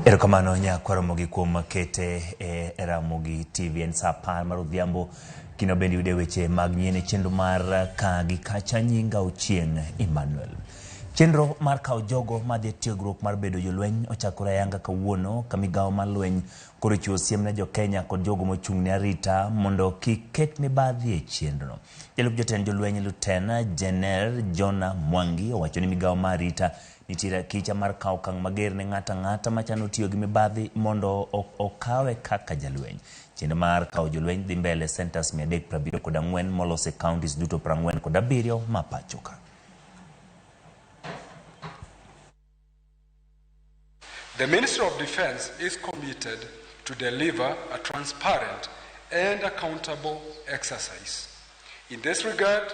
Erokamano nyakwaromogi kuom kete e Ramogi TV. En saa 10 mar odhiambo kino bende yude weche mag nyien e chenro mar ka gi kacha. Nyinga Ochieng' Emmanuel. Chenro mar kawo jogo madhi e tiegruok mar bedo jolweny ochakore ayanga kawuono ka migawo mar lweny koro chiwo siem ne jo-Kenya kod jogo mochung' ne arita mondo kik ket mibadhi e chenrono. Jalup jatend jolweny Lutena Jener Jonah Mwangi owacho ni migawo mar arita nitiere akicha mar kawo okang' mager ne ng'ato ang'ata machano tiyo gi mibadhi mondo okawe kaka jalweny. Chenro mar kawo jolweny dhi mbele centers 374 molos e counties duto 47 ma pacho ka. The Ministry of Defense is committed to deliver a transparent and accountable exercise. In this regard,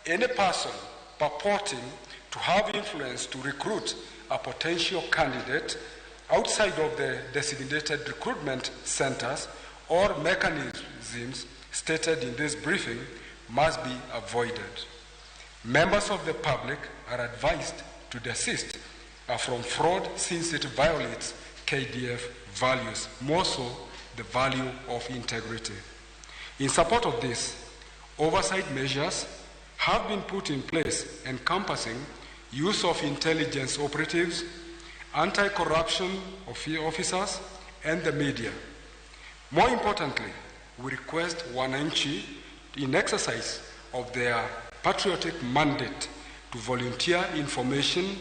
any person purporting to have influence to recruit a potential candidate outside of the designated recruitment centers or mechanisms stated in this briefing must be avoided. Members of the public are advised to desist from fraud since it violates KDF values, more so the value of integrity. In support of this, oversight measures have been put in place encompassing use of intelligence operatives, anti-corruption officers, and the media. More importantly, we request wananchi in exercise of their patriotic mandate to volunteer information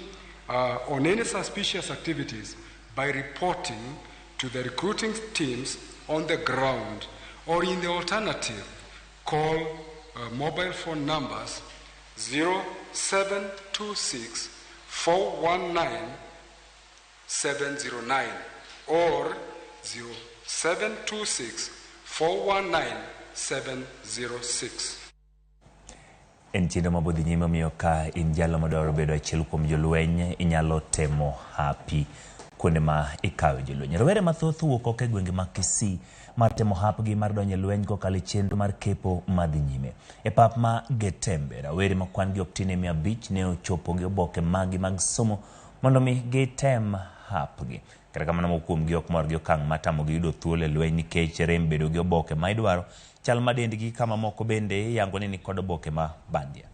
on any suspicious activities by reporting to the recruiting teams on the ground, or in the alternative, call mobile phone numbers 0726 419 709 or 0726 419 706. En chenro mabodhi nyime, omiyo ka in jalo madwaro bedo achiel kuom jolweny, inyalo temo hapi kuonde ma ikawe jolweny. Rowere mathoth wuok oko e gwenge mag Kisii mar temo hapgi mar donjo e lweny kokalo e chenro mar kepo madhi nyime. E pap ma Getembe, rawere ma kwan gi ok tin e 500 ne ochopo gi oboke maggi mag somo mondo mi gitem hapgi. Kata kamano, moko kuomgi ok mor gi okang' mar tamogi yudo thuolo e lweny nikech rem bedo gi oboke ma idwaro, chal ma dendgi kama moko bende yango ni nikod oboke ma bandia.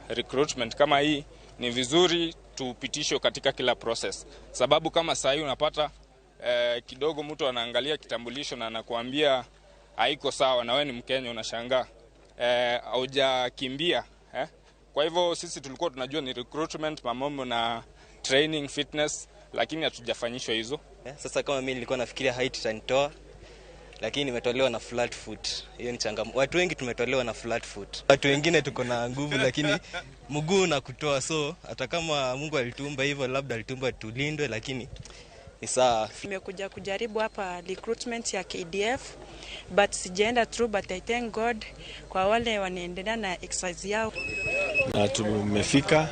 Recruitment kama hii ni vizuri tupitishwe katika kila process, sababu kama saa hii unapata kidogo mtu anaangalia kitambulisho na anakuambia haiko sawa, na wewe ni Mkenya, unashangaa haujakimbia. Kwa hivyo sisi tulikuwa tunajua ni recruitment mambo na training fitness, lakini hatujafanyishwa hizo. Sasa kama mimi nilikuwa nafikiria height itanitoa, lakini nimetolewa na flat foot. Hiyo ni changamoto. Watu wengi tumetolewa na flat foot. Watu wengine tuko na nguvu lakini mguu na kutoa, so hata kama Mungu alituumba hivyo, labda alituumba tulindwe, lakini ni sawa. Nimekuja kujaribu hapa recruitment ya KDF but sijaenda through, but I thank God kwa wale wanaendelea na exercise yao. Na tumefika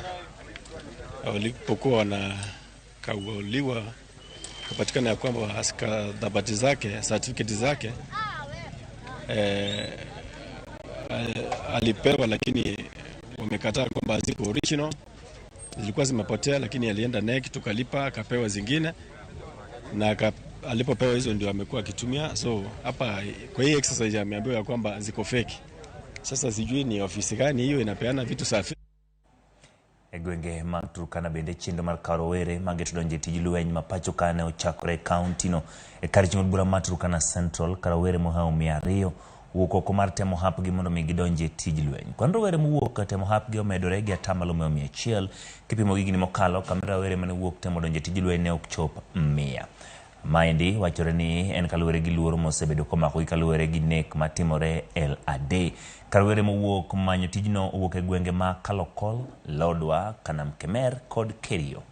walipokuwa wanakaguliwa, kupatikana ya kwamba dhabati zake, certificate zake alipewa, lakini wamekataa kwamba ziko original, zilikuwa zimepotea, lakini alienda NEC tukalipa akapewa zingine, na alipopewa hizo ndio amekuwa akitumia. So hapa kwa hii exercise ameambiwa ya kwamba ziko fake. Sasa sijui ni ofisi gani hiyo inapeana vitu safi. E gwenge mag Turkana bende chenro mar kawo rowere mageto donjo e tij lweny ma pacho ka ne ochakore e kaunti no. E kar chung' od bura mar Turkana Central, ka rowere mohawo 200 wuok oko mar temo hapgi mondo mi gidonj e tij lweny. Kwan rowere mowuok temo hapgi omedore gi atamalo 100 kipimo gi higni mokalo, kama rowere mane wuok temo donjo e tij lweny ne ok chop 100. Maendi wachore ni en kaluwore gi luoro mosebedo komakogi kaluwore gi nek matimore El Ade. Ka rowere mowuok manyo tijno owuok e gwenge ma Kalokol, Lodwa, Kanamkemer kod Kerio.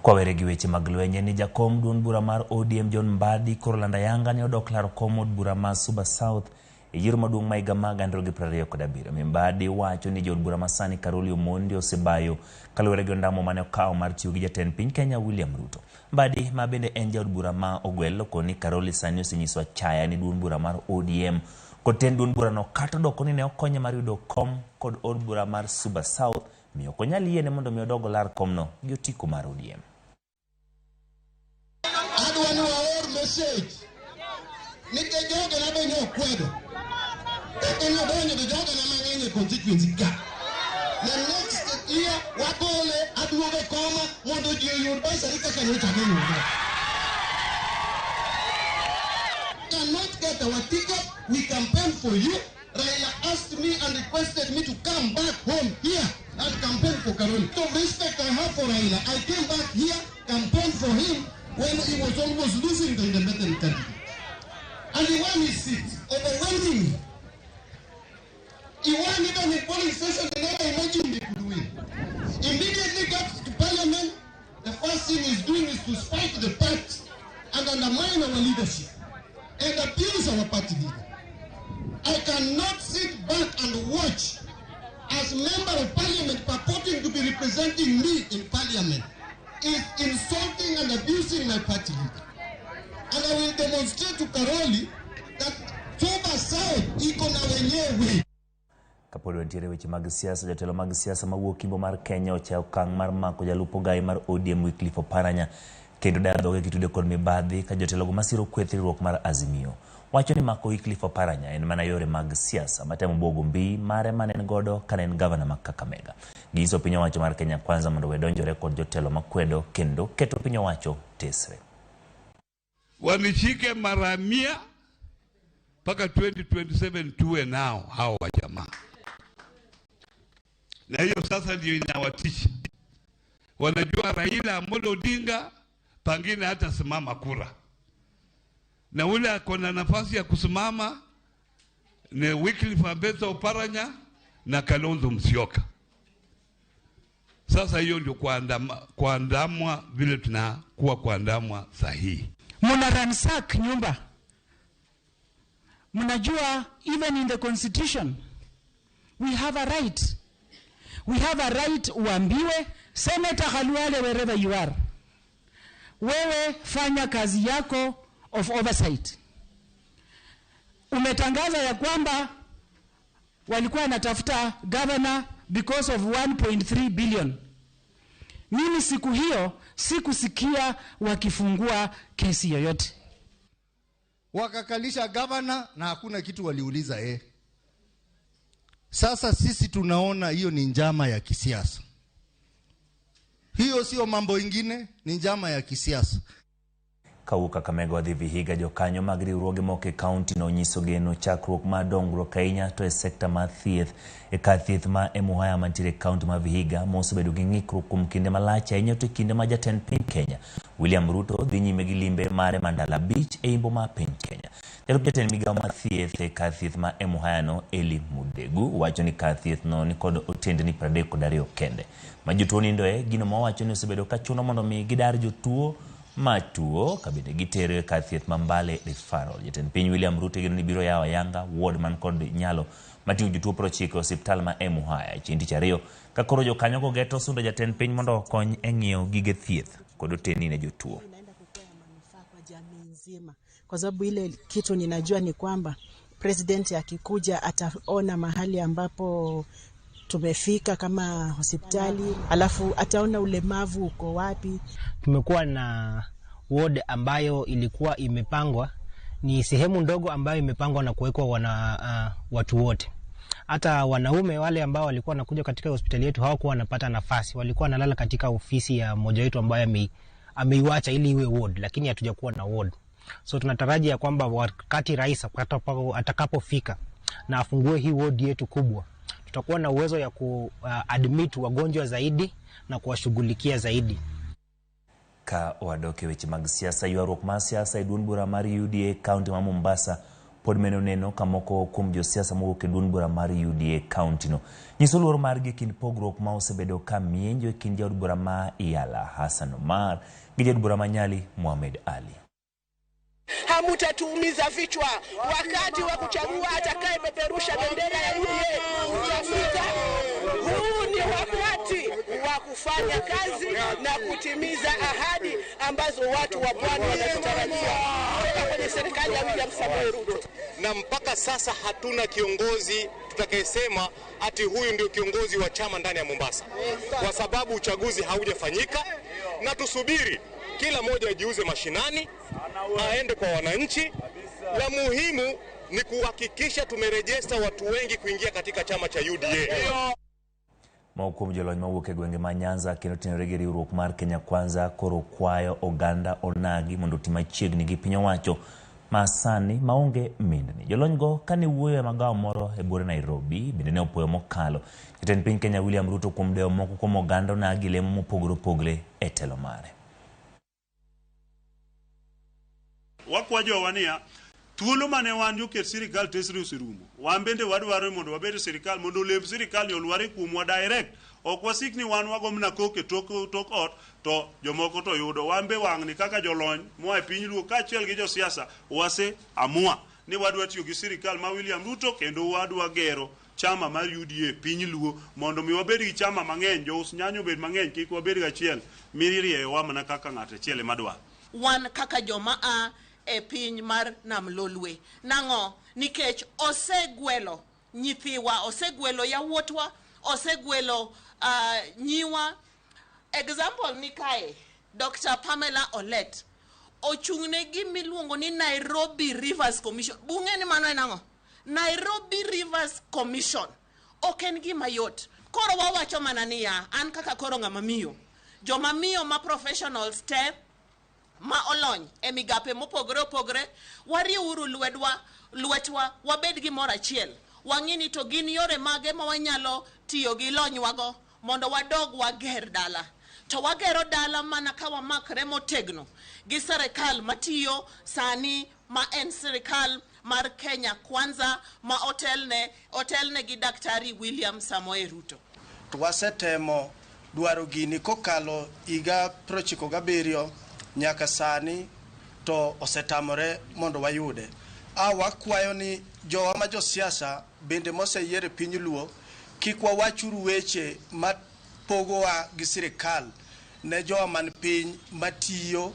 Kwawere gi weche mag lweny ni jakom duond bura mar ODM John Mbadi koro lando ayanga ni odok laro kom od bura ma Suba South E yiero maduong' ma higa mag 2027, Mbadi wacho ni jood bura masani Caroli Omondi osebayo kaluwore gi ondamo mane okawo mar tiyo gi jatend piny Kenya William Ruto. Mbadi ma bende en jaod bura ma Ogwel okoni ni Caroli sani osenyiso achaya ni duond bura mar ODM kod tend duond burano kata odoko ni ne okonye mar yudo kom kod od bura mar Suba South miyo ok onyal yiene mondo mi odog olar komno gi otiko mar ODM. Adwa ni waor message nikech jogena be nyokwedo kaka nyodonjo to jogena mang'eny e constituency ka. The next year wagole aduogo e koma mondo ji oyud bursary kaka nyocha giyudo. Cannot get our ticket, we campaign for you. Raila asked me and requested me to come back home here and campaign for Karoli. So respect I have for Raila, I came back here, campaigned for him when he was almost losing the independent candidate. And he won his seat overwhelmingly. He won even in polling station they never imagined he could win. Immediately got to parliament, the first thing he's doing is to spike the party and undermine our leadership and abuse our party leader. I cannot sit back and watch as member of parliament purporting to be representing me in parliament is insulting and abusing my party leader. And I will demonstrate to Karoli that Suba South iko na wenyewe. Kapod wantiere weche mag siasa, jotelo mag siasa mawuok Imbo mar Kenya ochayo okang' mar mako jalup ogai mar ODM Wycliffe Oparanya kendo dayo dhoge kitude kod mibadhi ka jotelogo masiro kweth riwruok mar Azimio. Wacho ni mako Wycliffe Oparanya en mana yore mag siasa matemo buogo mbi mare mane en godo kane en gavana ma Kakamega. Ginyiso piny owacho mar Kenya Kwanza mondo we donjore kod jotelo makwedo kendo keto piny owacho tesre. Wanishike mara 100 mpaka 2027 tuwe nao hao wa jamaa. Na hiyo sasa ndio inawatisha. Wanajua Raila Amolo Odinga pangine hata simama kura. Na ule ako na nafasi ya kusimama ni Wycliffe Ambetsa Oparanya na Kalonzo Musyoka. Sasa hiyo ndio kuandamwa vile tunakuwa kuandamwa sahihi. Muna ransack nyumba. Mnajua even in the constitution we have a right. We have a right uambiwe. Senator Khalwale, wherever you are, wewe fanya kazi yako of oversight. Umetangaza ya kwamba walikuwa wanatafuta governor because of 1.3 billion. Mimi siku hiyo sikusikia wakifungua kesi yoyote. Wakakalisha governor na hakuna kitu waliuliza. Sasa sisi tunaona hiyo ni njama ya kisiasa. Hiyo sio mambo ingine, ni njama ya kisiasa. Kawuok Kakamega wadhi Vihiga, jokanyo mag riwruoge moko e kaunti no onyiso geno chakruok mar dongruok ahinya to e sekta mar thieth e kar thieth ma Emuhaya mantiere e kaunti ma Vihiga mosebedo gi ng'ikruok kuom kinde malach ahinya to e kinde ma jatend piny Kenya William Ruto dhi nyime gi limbe mare mar ndalo 5 e imbo mar piny Kenya. Jalup jatend migawo mar thieth e kar thieth ma Emuhaya no Eli Mudegu wacho ni kar thieth no ni kod otendni 32 kende ma jotuo nindoe, gino mawacho ni osebedo ka chuno mondo mi gidar jotuo matuo kabende gitere kar thieth ma Mbale referral. Jatend piny William Ruto geno ni biro yawo ayanga ward man kod nyalo mating'o jotuo 90 e osiptal ma Emuhaya chieng' tich ariyo ka koro jokanyogo geto sundo jatend piny mondo okony e ng'iewo gige thieth kod otendni ne jotuo. Kwa sababu ile kitu ninajua ni kwamba president akikuja ataona mahali ambapo tumefika kama hospitali, alafu ataona ulemavu uko wapi. Tumekuwa na ward ambayo ilikuwa imepangwa, ni sehemu ndogo ambayo imepangwa na kuwekwa watu wote. Hata wanaume wale ambao walikuwa wanakuja katika hospitali yetu hawakuwa wanapata nafasi, walikuwa wanalala katika ofisi ya mmoja wetu ambaye ameiacha ili iwe ward, lakini hatujakuwa na ward. So tunatarajia kwamba wakati rais atakapofika na afungue hii ward yetu kubwa, tutakuwa na uwezo ya ku-admit wagonjwa zaidi na kuwashughulikia zaidi. Ka wadoke weche mag siasa, ywaruok mar siasa e duond bura mar UDA kaunti ma Mombasa pod meno neno ka moko kuom josiasa mowuok e duond bura mar UDA kaunti no nyiso luoro margi e kind pogruok ma osebedo ka mienjo e kind jaod bura ma Iyala Hassan Omar gi jaod bura ma Nyali Mohamed Ali. Hamutatuumiza vichwa. Wakati wa kuchagua atakayepeperusha bendera ya UDA utafika. Huu ni wakati wa kufanya kazi na kutimiza ahadi ambazo watu wa Pwani wanazitarajia kutoka kwenye serikali ya William Samoei Ruto. Na mpaka sasa hatuna kiongozi tutakayesema ati huyu ndio kiongozi wa chama ndani ya Mombasa, kwa sababu uchaguzi haujafanyika, na tusubiri kila mmoja ajiuze mashinani, aende kwa wananchi. La muhimu ni kuhakikisha tumerejesta watu wengi kuingia katika chama cha UDA. Moko kuom jolony mawuok e gwenge ma Nyanza kendo tenore gi riwruok mar Kenya Kwanza koro kwayo oganda onagi mondo oti machiegni gi piny owacho ma sani maonge mindni. Jolony go kane wuoyo e magawo moro e buore Nairobi bende ne opuoyo mokalo jatend piny Kenya William Ruto kuom dewo moko kuom oganda onagi lemo mopogore opogore e telo mare. Wakwa jowa niya, thuolo mane wan joket sirikal tesre oserumo. Wan bende wadwaro mondo wabed e sirikal, mondo olemb sirikal ni olware kuomwa direct. Ok wasik ni wan wago mana koko e tok ot to jomoko to yudo. Wan be wang'ni kaka jolony moa e piny Luo kaachiel gi josiasa wase amua ni wadwa tiyo gi sirikal ma William Ruto kendo wadwa gero chama mar UDA piny Luo mondo mi wabed gi chama mang'eny, jous nyanya obed mang'eny, kik wabed gachiel mirieyowa mana kaka ng'ato achiel ema dwaro. Wan kaka joma a e piny mar Nam Lolwe. Nang'o? Nikech osegwelo nyithiwa, osegwelo yawuotwa, osegwelo nyiwa. Example ni kae, Dr. Pamela Olet ochung'ne gimiluongo ni Nairobi Rivers Commission. Bung'e ni mano en ang'o? Nairobi Rivers Commission. Ok en gima yot. Koro wawacho mana niya, an kaka koro ng'ama miyo, joma miyo ma professionals te ma olony e migape mopogore opogore, wariwuru lwetwa, wabed gimoro achiel. Wang'i ni to gin yore mage ma wanyalo tiyo gi lonywago mondo wadog wager dala. To wagero dala mana ka wamakre motegno gi sirikal matiyo sani, ma en sirikal mar Kenya Kwanza ma otelne gi Daktari William Samoei Ruto. To wasetemo dwaro gini kokalo higa 97 nyaka sani to osetamore mondo wayude. Wakwayo ni jowa ma josiasa bende moseyier e piny Luo kik wawachuru weche mapogowa gi sirikal ne jowa man piny matiyo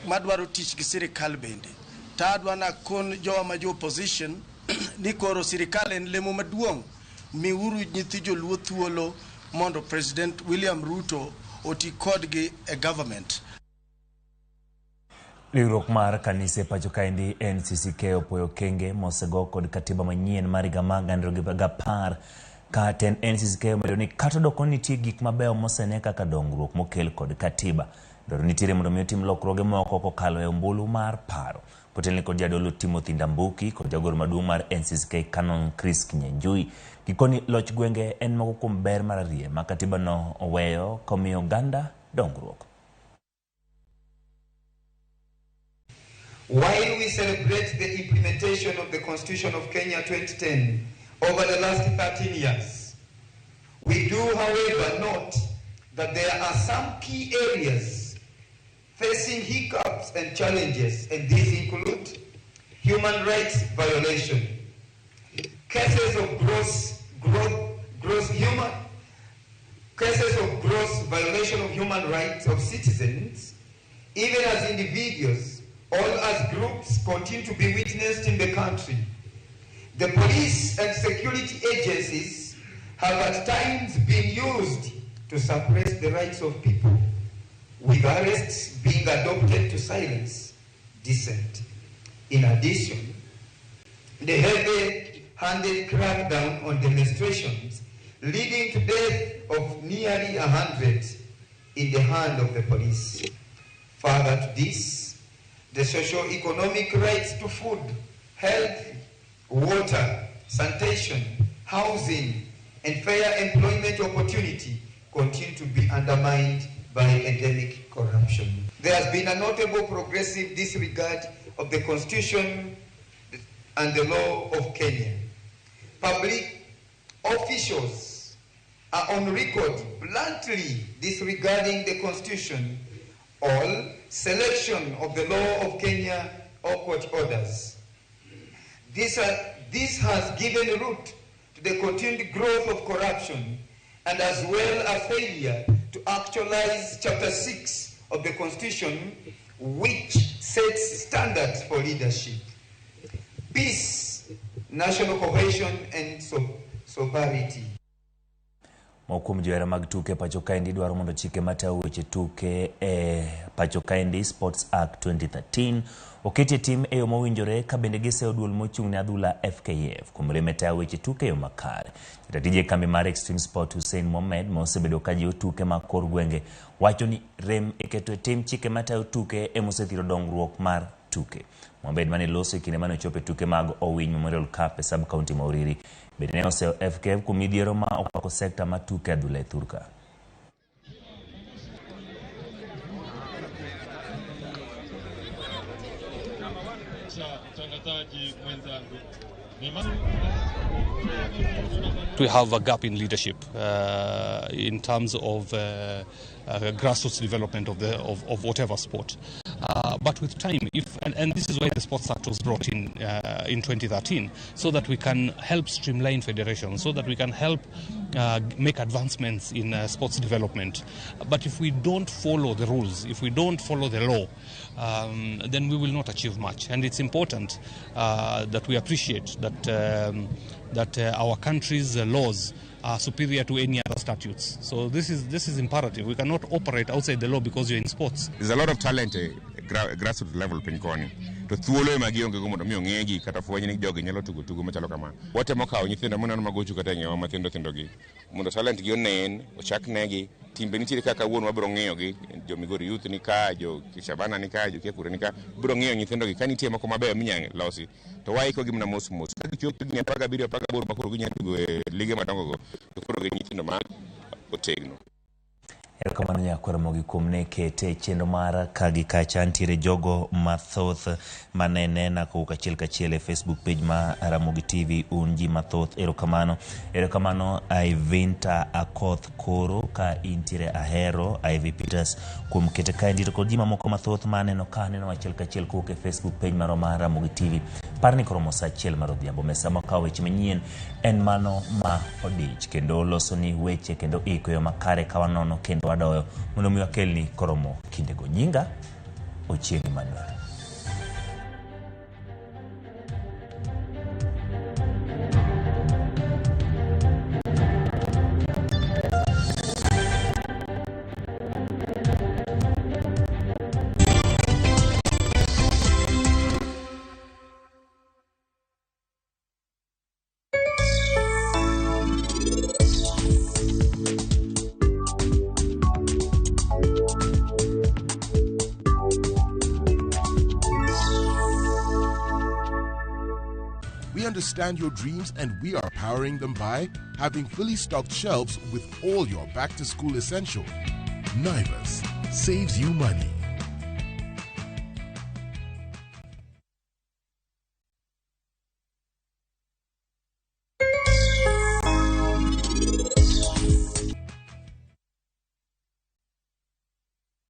madwaro tich gi sirikal bende. To adwa nakon jowa ma jo opposition ni koro sirikal en lemo maduong', miuru nyithi joluo thuolo mondo President William Ruto oti kodgi e government. Riwruok mar kanise pacho kaendi NCCK opuoyo okenge mosego kod katiba manyien mar higa mar 2010 ka tend NCCK omedo ni kata odoko nitie gik mabeyo mosene kaka dongruok mokel kod katiba, dwaro nitiere mondo mi otim lokruoge moko kokalo e ombulu mar paro. Kotelne kod jadolo Timothy Ndambuki kod jagoro maduong' mar NCCK Canon Chris Kinyanjui, gikoni loch gwenge en moko kuom ber mararieny ma katiba no oweyo komiyo oganda dongruok. While we celebrate the implementation of the Constitution of Kenya 2010 over the last 13 years, we do, however, note that there are some key areas facing hiccups and challenges, and these include human rights violation, cases of gross violation of human rights of citizens, even as individuals or as groups, continue to be witnessed in the country. The police and security agencies have at times been used to suppress the rights of people, with arrests being adopted to silence dissent. In addition, the heavy-handed crackdown on demonstrations leading to death of nearly 100 in the hand of the police. Further to this, the socio-economic rights to food, health, water, sanitation, housing, and fair employment opportunity continue to be undermined by endemic corruption. There has been a notable progressive disregard of the Constitution and the law of Kenya. Public officials are on record bluntly disregarding the Constitution or selection of the law of Kenya or court orders. This has given root to the continued growth of corruption and as well a failure to actualize Chapter 6 of the Constitution, which sets standards for leadership, peace, national cohesion, and sovereignty. Moko kuom johera mag tuke pacho kaendi dwaro mondo chike matayo weche tuke e pacho kaendi Sports Act 2013 oketie tim e yo mowinjore ka bende giseyo duol mochung' ne adhula FKF kuom rem e tayo weche tuke e yo makare. Jatij e kambi mar Extreme Sport Hussein Mohamed ma osebedo ka jiwo tuke mag kor gwenge wacho ni rem e keto e tim chike matayo tuke emosethiro dongruok mar tuke. Mohamed mane loso e kinde mane ochopo e tuke mag Owiny Memorial Cup e sub county ma Uriri bende ne oseyo FKF kuom midhiero ma okwako sekta mar tuke adhula e thurka. We have a gap in leadership in terms of grassroots development of whatever sport. But with time, and this is why the Sports Act was brought in 2013, so that we can help streamline federations, so that we can help make advancements in sports development. But if we don't follow the rules, if we don't follow the law, then we will not achieve much. And it's important that we appreciate that that our country's laws are superior to any other statutes. So this is imperative. We cannot operate outside the law because you're in sports. There's a lot of talent at grassroots level piny koni. To thuolo ema gionge go mondo mi ong'egi kata fweny ni jogi nyalo tugo tugo machalo kama. Watemo kawo nyithindo moneno magocho kata ng'ewa mathindo thindo gi mondo talent gi onen, ochak negi. Timbe nitiere kaka wuon wabiro ng'iyo gi, jo Migori Youth ni ka, jo Shabana ni ka, jo Kiakure ni ka, biro ng'iyo nyithindo gi ka nitie moko mabeyo minyalo losi. To waiko gi mana mos mos. Ka gichopo higni 17, 18 ma koro ginyalo tugo e lige madongo go, to koro gin nyithindo ma otegno. Erokamano nyakwar Ramogi kuom ne kete chenro mar ka gi kacha. Nitiere jogo mathoth mane nena kowuok achiel kachiel e Facebook page ma Ramogi TV. Un ji mathoth, erokamano. Erokamano Ivinta Akoth Koro ka intiere Ahero, Ivy Peters kuom kete kaendi to kod ji mamoko mathoth maneno ka neno achiel kachiel kowuok e Facebook page marwa mar Ramogi TV. Par ni koromo saa 1 mar odhiambo, mesa makawo weche manyien en mano ma odich kendo loso ni weche kendo iko yo makare ka wanono kendo wadoyo mondo mi wakelni koromo kindego. Nyinga Ochieng' Emmanuel. We understand your dreams and we are powering them by having fully stocked shelves with all your back-to-school essentials. Naivas saves you money.